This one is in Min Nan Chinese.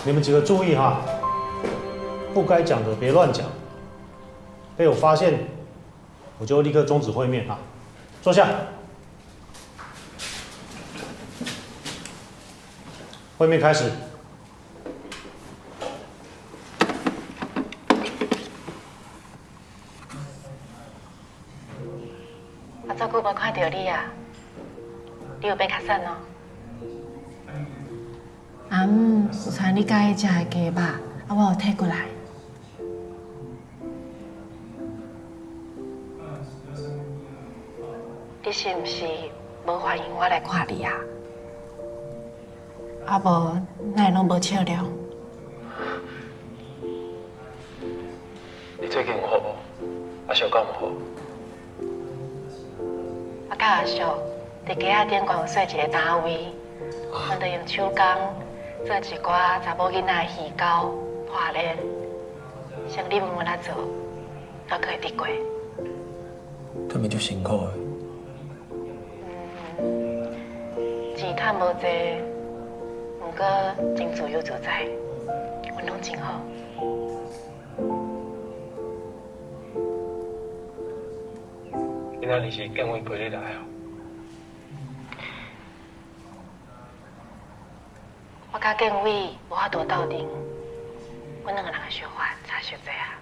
你們幾個注意哈，不該講的別亂講，被我發現，我就立刻終止會面啊！坐下，會面開始。我足久無看著你啊，你有變較瘦哦。阿姆有傳你佮意食的雞肉，啊，我有提過來。你是毋是無歡迎我來看你啊？啊無，哪會攏無笑容？你最近有好無？阿叔敢有好？我佮阿叔佇街仔頂懸有踅一个單位，阮著用手工做一寡查某囡仔的魚鈎、破鏈，像你問阮怎做，我閣會得過。他們足辛苦的。錢趁無濟，毋過真自由自在，阮攏真好。今仔日是建偉陪你來哦。我佮建偉無法度鬥陣，阮兩个人的想法差傷濟啊。